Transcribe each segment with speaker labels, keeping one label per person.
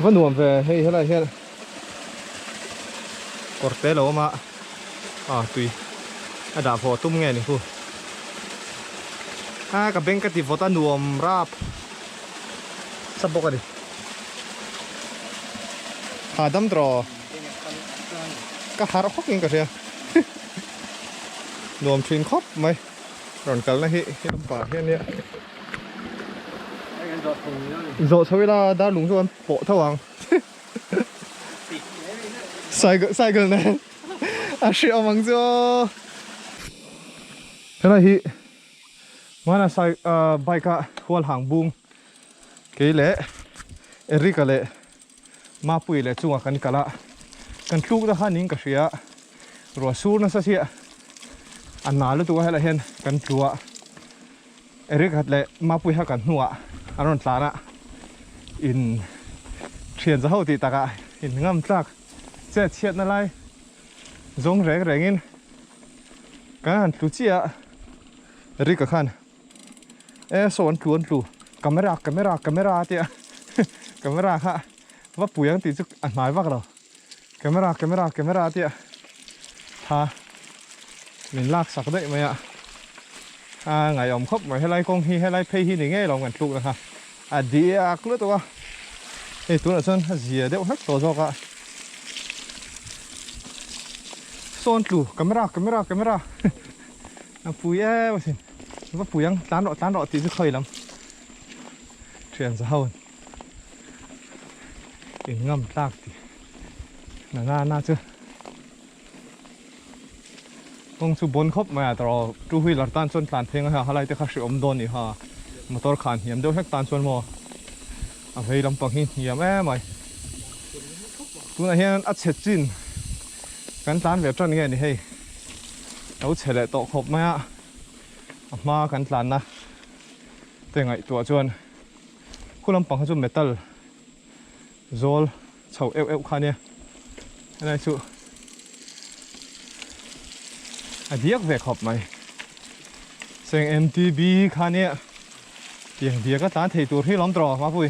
Speaker 1: Va nuam ve hei helai hian kawr te lo awm a ah tui a dah vawh tum nge ni hu a ka beng ka ti vawt a nuam rap sa bawk a ni hahdam tawh ka harh hawk in ka hria nuam thin khawp mai rawn kalna hi he lampang ah hian nia. Zawh chho ila dar lung chu an pawh tho ang cycle cycle nen a hriawm ang chu aw helai hi hmana sai ah bike a hual hang bung kei leh Eric-a leh Mapui leh chungah kan kal a kan tluk na kha niin ka hria ruah sur nasa chiah a na lutuk a helai hian kan tlu a. Eric hat leh Mapui kha kan hnuah an rawn tlan a, in thian za ho tih takah in ngam tlak chet chhiatna lai zawng reng rengin kan han tlu chiah a, Eric a khan e saw an tlu an tlu camera camera camera a tia camera kha va pui ang tih chu a hnai vak lo camera camera camera a tia tha min lak sak daih mai a a ngaihawm khawp mai helai kawng hi helai phei hi ni ngei lo kan tluk na kha a diak lutuk a hei tunah chuan a zia deuh hlek tawh zawk a sawn tlu camera camera camera a pui em asin va pui ang tlan rawh tlan rawh tih chu khawi lam thian za ho in ngam tlak tih na na na chu kawng chu bawn khawp mai a tawh two wheeler tan chuan tlan pheng a ha halai te kha hreawm dawn ni ha motor khan hniam deuh hlek tan chuan maw a vei lampang hi hniam em mai tunah hian a chhe chin kan tlan ve tan nge ni hei lo chhe leh tawh khawp mai a a hma kan tlan na te ngaihtuah chuan khu lampang kha chu metal zawl chho euh euh kha nia helai chu a diak ve khawp mai seng mtb kha nia tiang diak a tlan thei tur hi lawm tawh mapui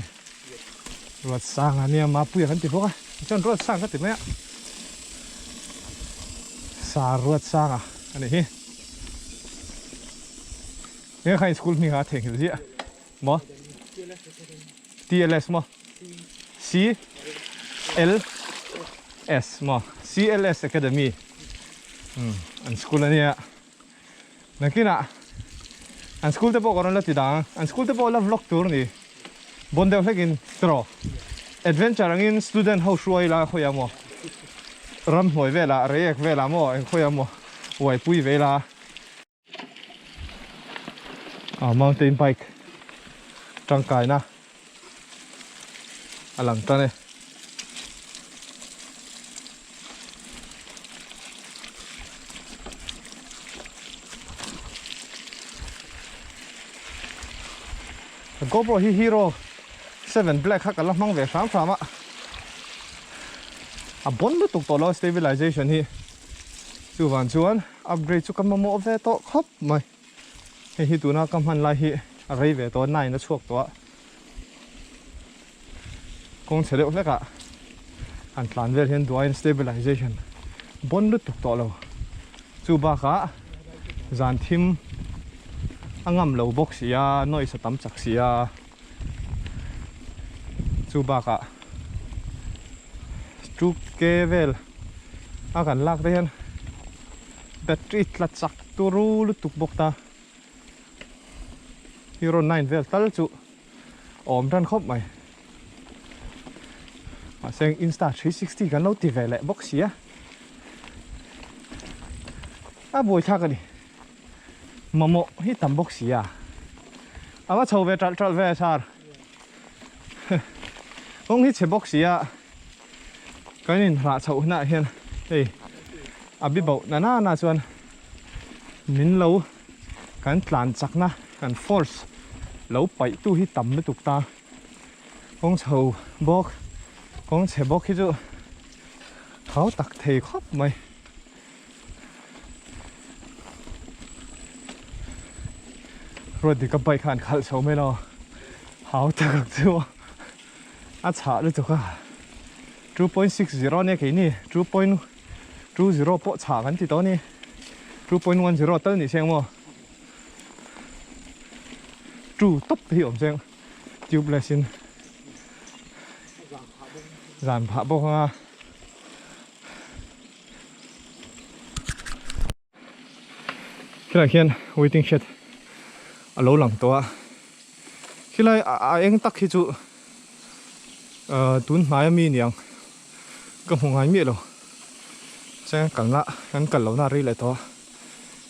Speaker 1: ruat sang a nia mapui a kan ti bawk a chuan ruat sang ka ti mai a sa ruat sang a ani hi enge kha in school hming a theihnghilh ziah maw TLS maw C L S maw CLS Academy um an school ania nakinah an school te pawh ka rawn la ti dang an school te pawh la vlog tur ni bawn deuh hlekin tiraw adventure angin student ho hruai ila khawiah maw ramhnuai velah reiek velah maw engkhawiah maw uaipui ve ila. Ah mountain bike tangkaina a lang tan e. GoPro hi Hero 7 Black kha ka la hmang ve hram hram a a bon lutuk tawh lo stabilization hi chuvang chuan Upgrade chu ka mamawh ve tawh khawp mai. Hei hi tuna ka hman lai hi a rei ve tawh a, nine a chhuak tawh a. Kawng chhe deuh hlek ah han tlan vel hian duaiin stabilization bawn lutuk tawh lo. Chu bakah zan thim a ngam lo bawk si a, noise a tam chak si a. Chu bakah 2K vel a kan lak te hian battery tla chak turu lutuk bawk ta hero 9 vel tal chu awm tan khawp mai mahse insta 360 kan lo ti ve leh bawk si a a buaithlak a ni mamawh hi tam bawk si a a va chho ve ṭalh ṭalh ve sir kawng hi chhe bawk si a kan inhrah chhoh hunah hian hei a bi bauh na na na chuan min lo kan tlan chakna kan force lo paih tu hi tam lutuk ta kawng chho bawk kawng chhe bawk hi chu thau tak thei khawp mai. Ruat dik a bike kha an khalh chho mai lo hau tak ang chu. A chhah lutuk a, 2.60 ania keini 2.20 pawh chhah kan ti tawh a ni, 2.10 tal ni seng maw, 2 tawp te hi awm seng tubeless in zan phah bawk anga. Khilaiah khian waiting shed a lo lang tawh a, khilai a eng tak hi chu ahh tun hnaia mi niang ka hmu ngai miah lo chuan kalna kan kal lohna a rei leh tawh a,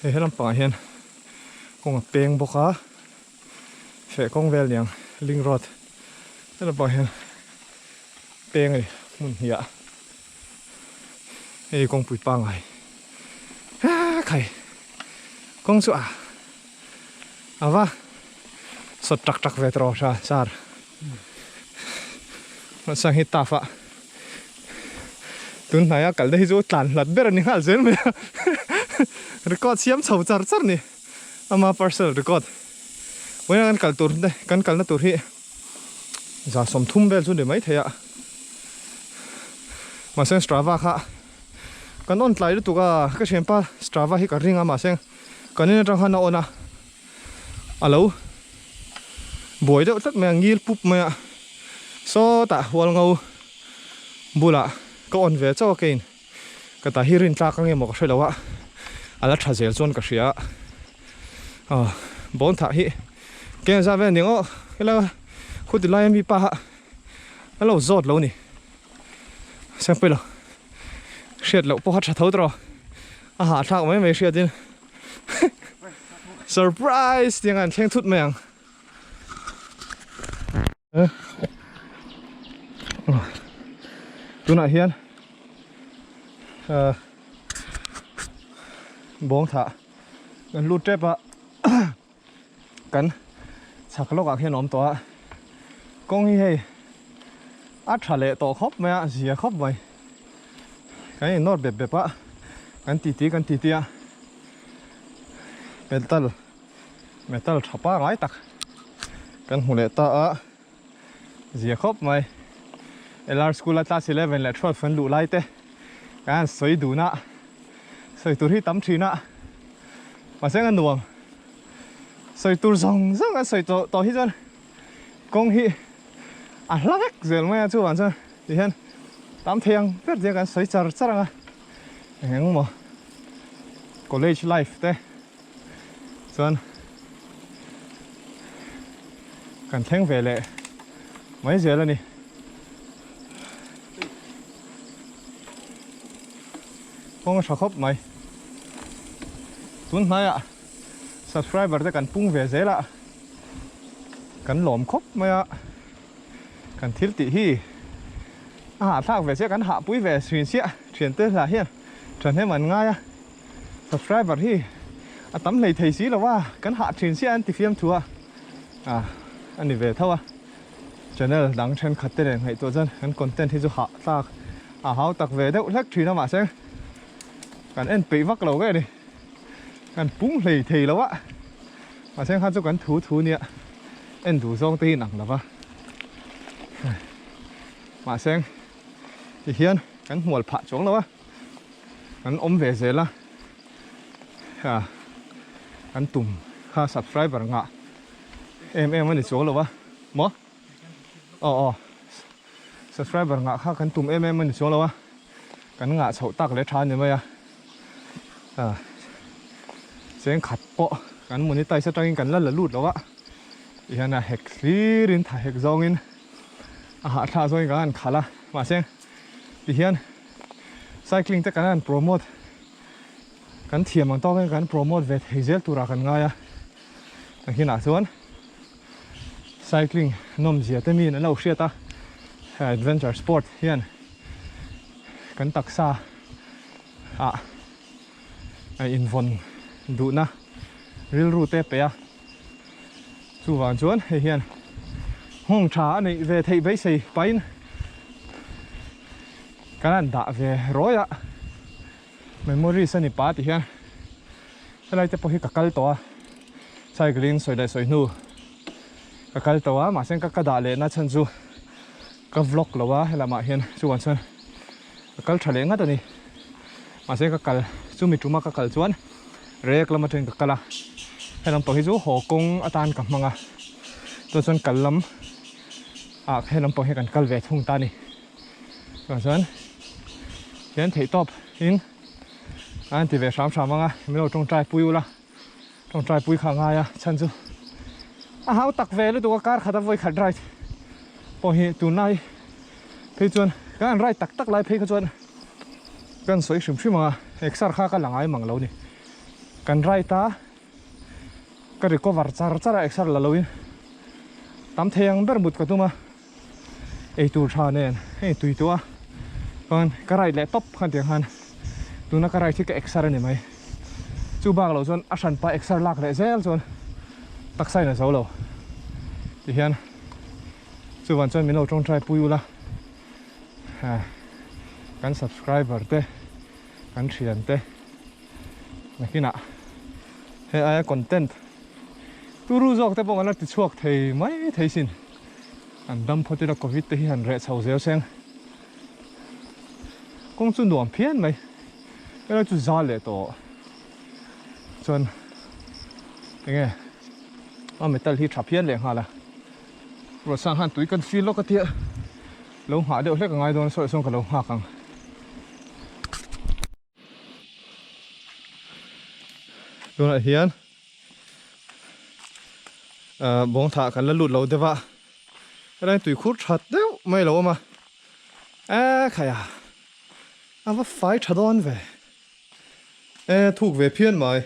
Speaker 1: hei he lampangah hian kawng a peng bawk a, feh kawng vel niang link road he lampangah hian peng a ni hmun hnih ah. Hei kawngpui pangai khai kawng chu a ava sawt tak tak ve tawh tha sar hmasang hi taf a tun hnaia kal te hi chu tlan hlat ber a ni nghal zel mai a record siam chho char char a ni ama parcel record vawiin kan kal tur te kan kalna tur hi. 30 vel chu ni maithei a mahse Strava kha kan on tlai lutuk a ka thianpa Strava hi ka ring a mahse kan in atang khan a on a a lo buai deuh tlat mai a ngil pup mai a sawtah hualngo bulah ka on ve chauh a keiin ka ta hi rin tlak ange maw ka hrelo a a la tha zel chuan ka hria a bawn thah hi keng zat vel ning aw hela khuti laia mi pa a lo zawt lo ni sengpui lo hriat loh pawh a tha tho tawh a hahthlak mai mai hriatin surprise tiang an thleng thut mai ang. Tunah hian bawng thah kan lut tep a kan chhak lawkah khian a awm tawh a kawng hi hei a tha leh tawh khawp mai a zia khawp mai kan in nawr bep bep a kan titi kan titi a metal Metal tha pangai tak kan hmu leh ta a, zia khawp mai. LR School a class 11 leh 12 kan luh lai te kan han sawi dun a, sawi tur hi tam thin a, mahse a nuam. Sawi tur zawng zawng an sawi tawh tawh hi chuan kawng hi a hla vek zel mai a, chuvang chuan tihian tam thei ang ber te kan sawi char char ang a, eng engemaw college life te. Chuan kan thleng ve leh mai zel a ni. Kawng a tha khawp mai. Tun hnaiah subscriber te kan pung ve zel a, kan lawm khawp mai a. Kan thil tih hi a hahthlak ve chiah, kan hahpui ve thin chiah thiante lah hian thahnem an ngai a. Subscriber hi a tam hlei thei si lo a, kan hah thin sia an ti fiam thu a, ah a ni ve tho a, channel dang thenkhat te nen ngaihtuah chuan kan content hi chu hah tlak a hau tak ve deuh hlek thin a mahse kan en peih vak lo nge ni, kan pung hlei thei lo a, mahse kha chu kan thu thu nia en duh zawng te hi in ang lo va, mahse tihian kan hmual phah chuang lo a. Kan awm ve zel a, kan tum kha subscriber ngah em em a ni chuang lo a, maw? Aw aw, subscriber ngah kha kan tum em em a ni chuang lo a, kan ngah chhoh tak leh tha a ni mai a, cheng khat pawh kan monetize atangin kan la la lut lo a, tihian a hek hlirin tha hek zawngin a hahthlak zawngin kan han khalh a, mahse tihian. Cycling te kan han promote kan thiam ang tawk in kan promote ve thei zel turah kan ngai a a hinah chuan cycling nawmzia te miin an lo hriat a adventure sport hian kan taksa ah a invawn duhna rilru te pe a chuvang chuan hei hian nghawng tha a neih ve theih beisei pahin kan han dah ve rawi a memories a ni pa tih hian helai te pawh hi ka kal tawh a cycling sawi leh sawi hnu ka kal tawh a mahse ka ka dah leh na chhan chu. Ka vlog lo a helamah hian chuan chuan ka kal tha leh ngat a ni. Mahse ka kal chumi tuma ka kal chuan rek lam atangin ka kal a, helam pang hi chu haw kawng atan ka hmang a, chuan chuan kal lam ah helam pang hi kan kal ve thung ta a ni. Chuan chuan hian theihtawp in a an ti ve hram hram ang a, min lo tawngtai pui ula. Tawngtai pui kha a ngai a, chhan chu a hau tak ve lutuk a, kar khat a vawi khat ride pawh hi tunlai phei chuan kan han ride tak tak lai phei kha chuan kan sawi hrim hrim ang a, exer kha ka la ngai mang lo ni. Kan ride a, ka recover char char a exer la loin tam thei ang ber mut ka tum a, eitur tha nen hei tui tawh a chuan ka ride leh tawp khan tiang khan tuna ka ride hi ka exer a ni mai chu bak loh chuan a hran pah exer lak leh zel chuan taksa in a zo lo ti hian chuvan chuan min lo tawngtai pui ula kan subscriber te kan thian te nakinah hei aia content turu zawk te pawh kan la ti chhuak thei mai thei sin an dam phawt ila covid te hi han reh chho zel seng kawng chu nuam phian mai helai chu zal leh tawh chuan enge a metal hi tha phian leh nghal a ruahsang khan tui kan feel lawk a tia lo nghah deuh hlek a ngai dawn sawi sawn ka lo nghak ang. Tunah hian ahh bawng thah kan la lut lo deuh a helai tui khur that deuh mai a lo awm a eee khai a a va fai tha dawn ve e thuk ve phian mai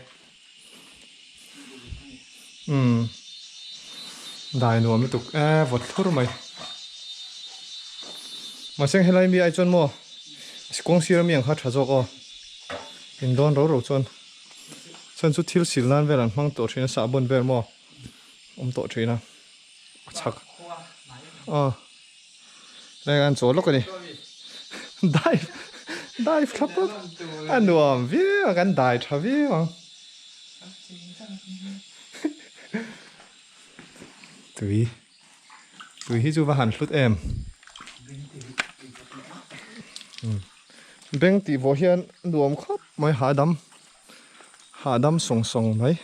Speaker 1: umm dai nuam lutuk e vawt thlur mai mahse helai mi ai chuan maw kawng sir ami ang kha tha zawk aw in dawn ro ro chuan chuan chu thil sil nan vel an hmang tawh thin a sahbawn vel maw awm tawh thin a a chhak aw Reng an chawl lawk a ni. Dive dive thlap a a nuam viau ang kan dai tha viau ang. Tui tui hi chu va han hlut em. Beng tih vawh hian nuam khawp mai hahdam hahdam sawng sawng mai.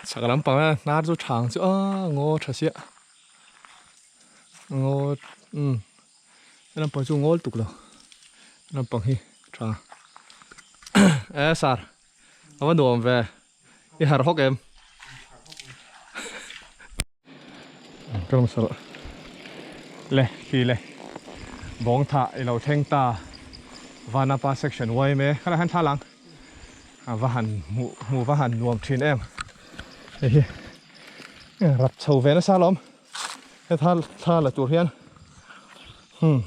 Speaker 1: Chhak lampang a hnar chu thang chu a ngaw tha siah ngaw umm he lampang chu ngawl tuk lo he lampang hi tha e sar a va nuam ve i harh hawk em ka rawn sawi le khi le bawng thah i lo thleng ta Vanapa section yma khalai han thla lang. A va han hmuh hmuh va han nuam thin em hei hi rap chho ve nasa alawm he thla thla la tur hian hmm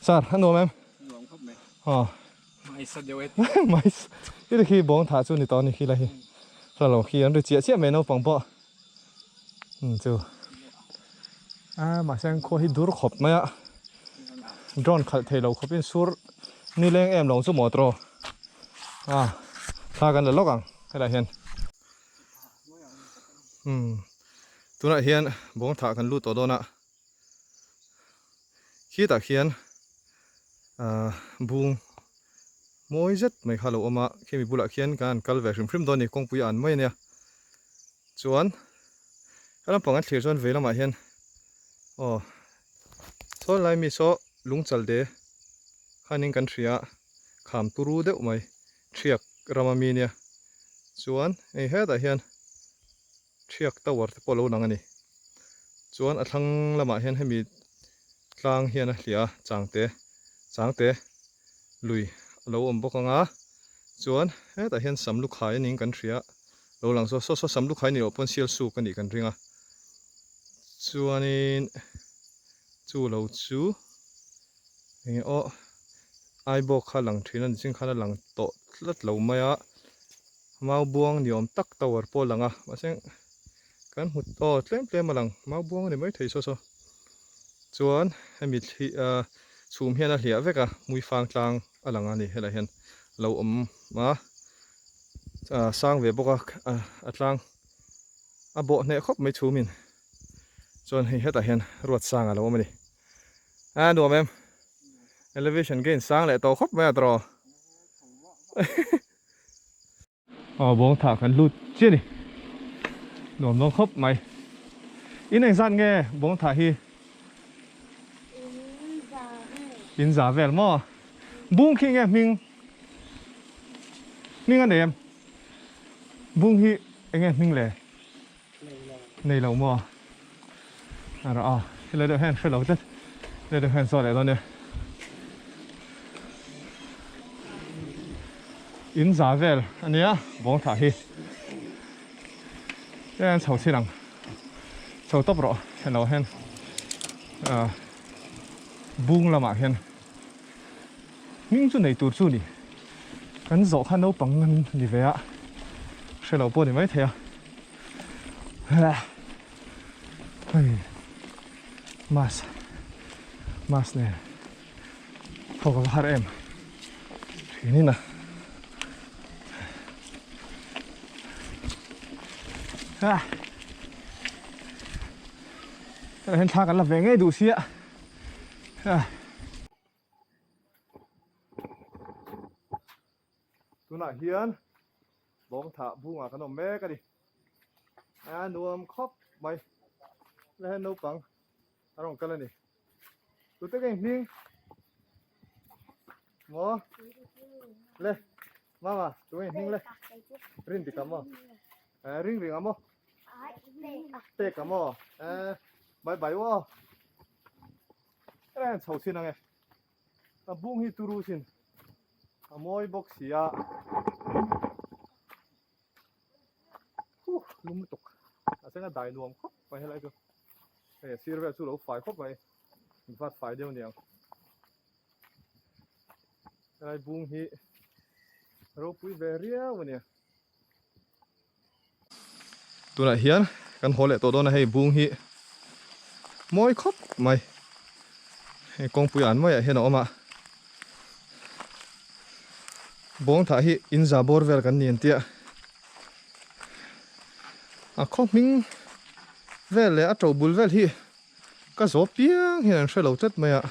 Speaker 1: sir a nuam em
Speaker 2: nuam khawp mai
Speaker 1: aw
Speaker 2: mai sa deuh e
Speaker 1: mai i khi bawng thah chu ni tawh ni khi la hi thla lo khi an ri chiah chiah mai naupang pawh hmm chu a mahse an khua hi dur khawp mai a drone khalh thei lo khawpin sur nileng em lo chu maw tawh a thla kan la lawk ang helaiah hian hmm tunah hian bawng thah kan lut tawh dawn a khitah khian ahh bung mawi zet mai kha a lo awm a khimi bulah khian kan han kal ve hrim hrim dawn a ni kawngpui a an mai a nia. Chuan ka lampang an thlir chuan vei lamah hian aw saw lai mi saw lungchal te khanin kan hria a kham turu deuh mai thiak rama mi nia chuan hei hetah hian thiak tower te pawh a lo lang a ni chuan a thlang lamah hian hemi tlang hian a hliah a changte changte lui a lo awm bawk ang a chuan hetah hian sam lukhai a niin kan hria a. Lo lang saw saw saw sam lukhai ni loh pawn sial suk a nih kan ring a chuanin chu lo chu enge aw aibawk kha lang thin a ni chin khan a lang tawh tlat lo mai a mau buang ni awm tak tower pawh a lang a mahse kan hmu aw tlem tlem a lang mau buang a ni mai thei saw saw chuan hemi thli ah chhum hian a hliah vek a hmuifang tlang a lang a ni helaiah hian a lo awm a. Sang ve bawk a a tlang a bawh hneh khawp mai chhumin. Chuan hei hetah hian ruat sang a lo awm a ni. A nuam em? Elevation gain sang leh tawh khawp mai a tawh. Aw bawng thah kan lut chiah a ni. Nuam dawn khawp mai. In engzat nge bawng thah hi?
Speaker 3: In za vel.
Speaker 1: In za vel maw? Bung khi nge hming? Hming a nei em? Bung hi enge hming le? Nei lo maw? A rawh a, helai deuh hian hre lo tlat. Helai deuh hian zawh leh dawn nia. In za vel a nia bawng thah hi. Hian chho chin ang. Chho tawp rawh helo hian ah bung lamah hian hming chu nei tur chu ni. Kan zawh kha naupang an ni ve a, hre lo pawh ni maithei a. Hei mask mask nen thawk a va har em thin in a. Hetah hian thla kan la ve ngei duh sia. Tunah hian bawng thah bungah kan awm mek a ni. A nuam khawp mai. Helai hian naupang a rawn kal a ni. Tute ka inhming? Maw? Le, mama, tu ka inhming le? Rin dik ang maw? Ring ring ang maw? Pek ang maw? Bye bye aw. Helai hian chho chin ang e. A bung hi turu sin a mawi bawk si a. Huh lum lutuk a cheng a dai nuam khawp mai helai chu. Hei a sir vel chu lo fai khawp mai vat fai deuh aniang. Helai bung hi ropui ve riau ania. Tunah hian kan haw leh tawh dawn a hei bung hi mawi khawp mai hei kawngpui an maiah hian a awm a bawng thah hi in za bawr vel kan ni an tia a khaw hming vel leh a to bul vel hi ka zawt piang hian an hre lo tlat mai a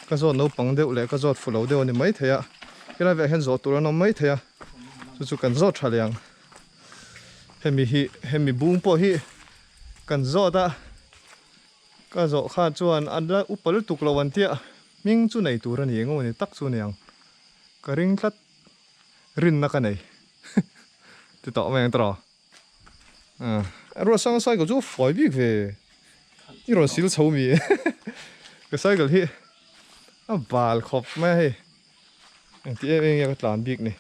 Speaker 1: ka zawt naupang deuh leh ka zawt fu lo deuh a ni maithei a helai velah hian zawh tur an awm maithei a chu chu kan zawt tha leh ang. Hemi hi hemi bung pawh hi kan zawt a ka zawh kha chuan a la upa lutuk lo an tia hming chu nei tur a ni eng emaw ni tak chu a ni ang ka ring tlat rinna ka nei ti tawh mai ang tawh a ruat sang cycle chu fawi bik ve i rawn sil chho mi ka cycle hi a bal khawp mai a hei engti em em nge ka tlan bik ni.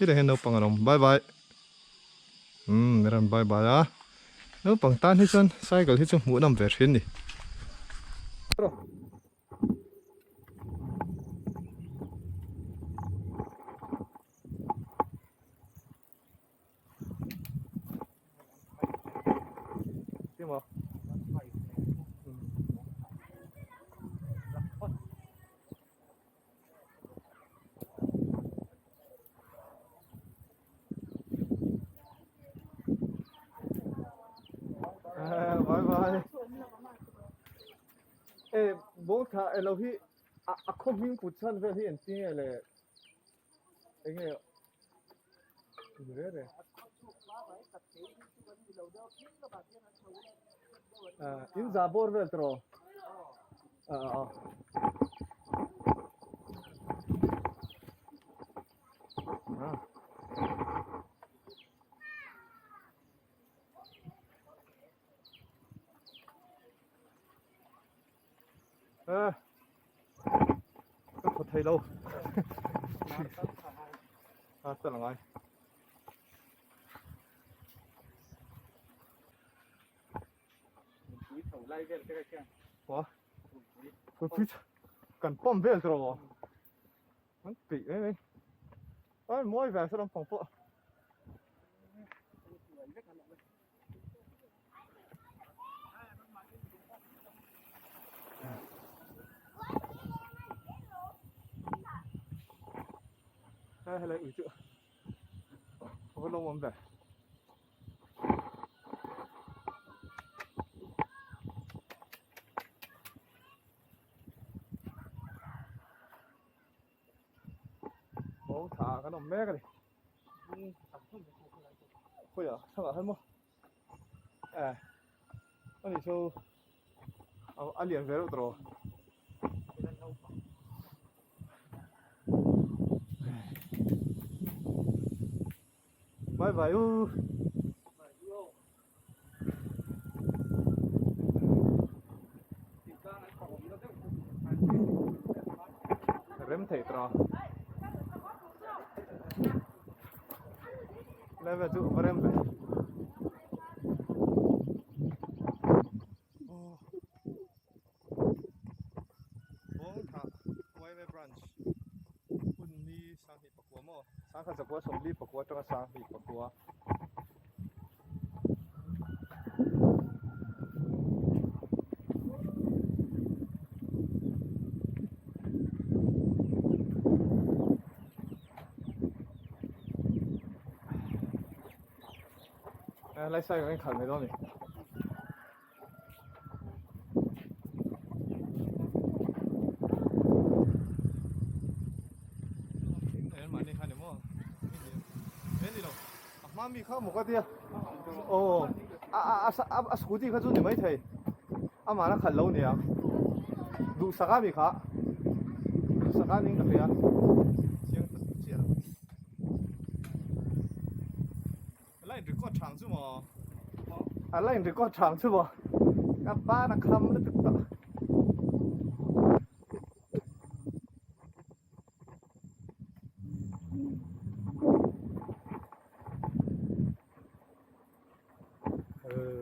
Speaker 1: Hetah hian naupang an awm bye bye umm a rawn bye bye a naupang tan hi chuan cycle hi chu hmuh nawm ve thin ni. Bye bye. E bawng thla elo hi a khaw hming put chhan vel hi engtin nge le enge re re in za bawr vel tawh a a ka thaw thei lo a chuan a ngai pui kan pump vel tawh rawh an peih mai mai a mawi ve saw lampang pawh. Helai ui chu a va lawm awm ve. awm mek a ni. Khawiah thlang ah hian maw eh ani chu a lian ve reuh tawh Bye bye u. Rem thei tawh Lai vel chu va rem ve. Bawngthah YMA branch hun ni sanghnih pakua maw? Sangkhat zakua sawmli pakua atanga sanghnih pakua. Lai sai kan khalh mai dawn a ni. Mami kha maw ka tia aw a a a scooty kha chu ni maithei amah a khalh lo nia duhsak a mi kha duhsak a ning ka hria chiang tak chiah A la in record thang chu maw? A la in record thang chu maw? Ka ban a kham lutuk tawh.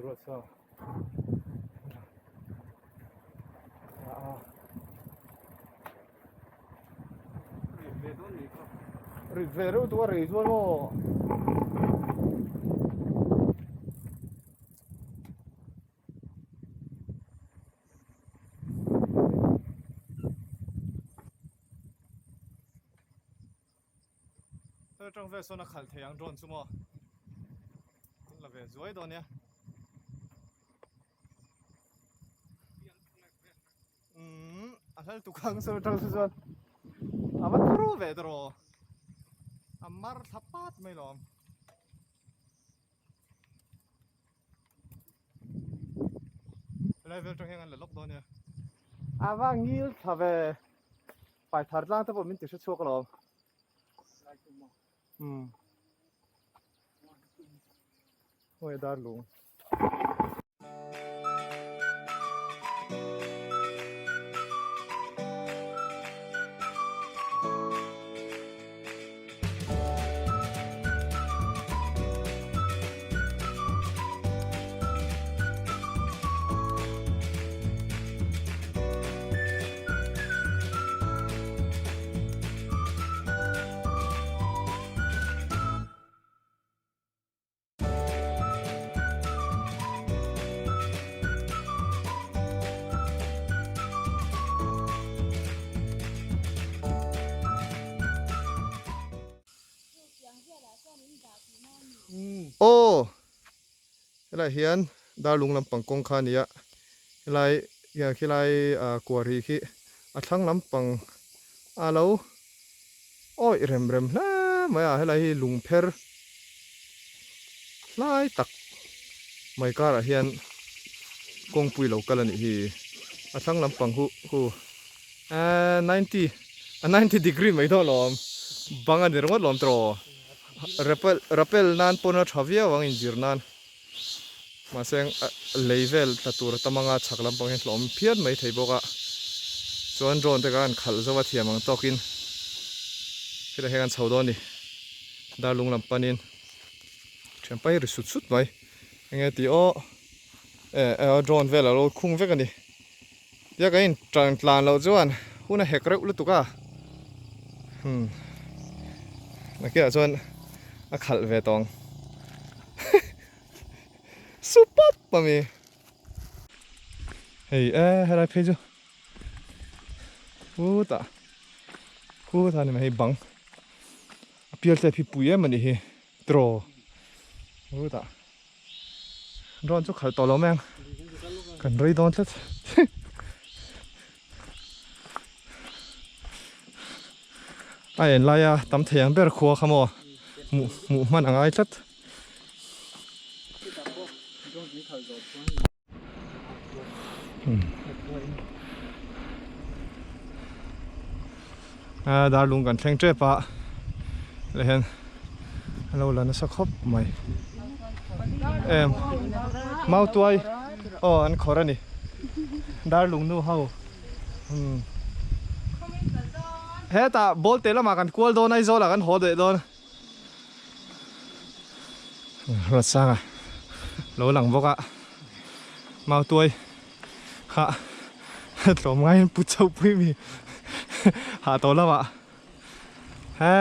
Speaker 1: Ruat sa. Rit ve reuh tu a rei chuan maw. Tang vel sawn a khalh thei ang drone chu maw. La ve zuai dawn nia. Umm a hlal tuk ang sawi atang chu chuan a va turu ve ta rawh a mar thla pat mai lawm. Helai vel atang hian an la lawk dawn nia. A va ngil thla ve pai thar tlang te pawh min ti hre chhuak alawm. Umm Hawih a dar lung. Aw helaiah hian darlung lampang kawng kha a ni a helai khilai kuari khi a thlang lampang a lo Awih rem rem hle mai a, helai hi lungpher hlai tak mai karah hian kawngpui lo kal a nih hi, a thlang lampang hu hu eee ninety a ninety degree mai dawn lawm bang a ni ringawt lawm tawh rappel rappel nan pawn a tha viau ang inzir nan mahse lei vel tla tur a tam anga chhak lampang hian hlawm phian mai thei bawk a chuan drone te kha an khalh zo a thiam ang tawkin helai hian an chho dawn a ni darlung lam panin thian pai ri sut sut mai enge tih aw eh eh drone vel alo khung vek a ni tia kan in tan tlan loh chuan hun a hek reuh lutuk a hmm nakinah chuan a khalh ve tawng. Su pap a mi. Hei e helai phei chu khutah khutah ni mai hei bang a pial te phi pui em a nih hi draw khutah drone chu khalh tawh lo mai ang kan rei dawn tlat. A en laia tam thei ang ber khua kha maw hmuh hmuh hman a ngai tlat. A darlung kan thleng tep a leh hian a lo la nasa khawp mai em mautuai aw an khawr a ni darlung nu ho umm hetah ball te lamah kan kual dawn Aizawl ah kan haw daih dawn. Ruatsanga lo lang bawk a mautuai kha tlawm ngaiin pu chauh pui mi hah tawh lamah he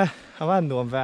Speaker 1: a van nuam ve.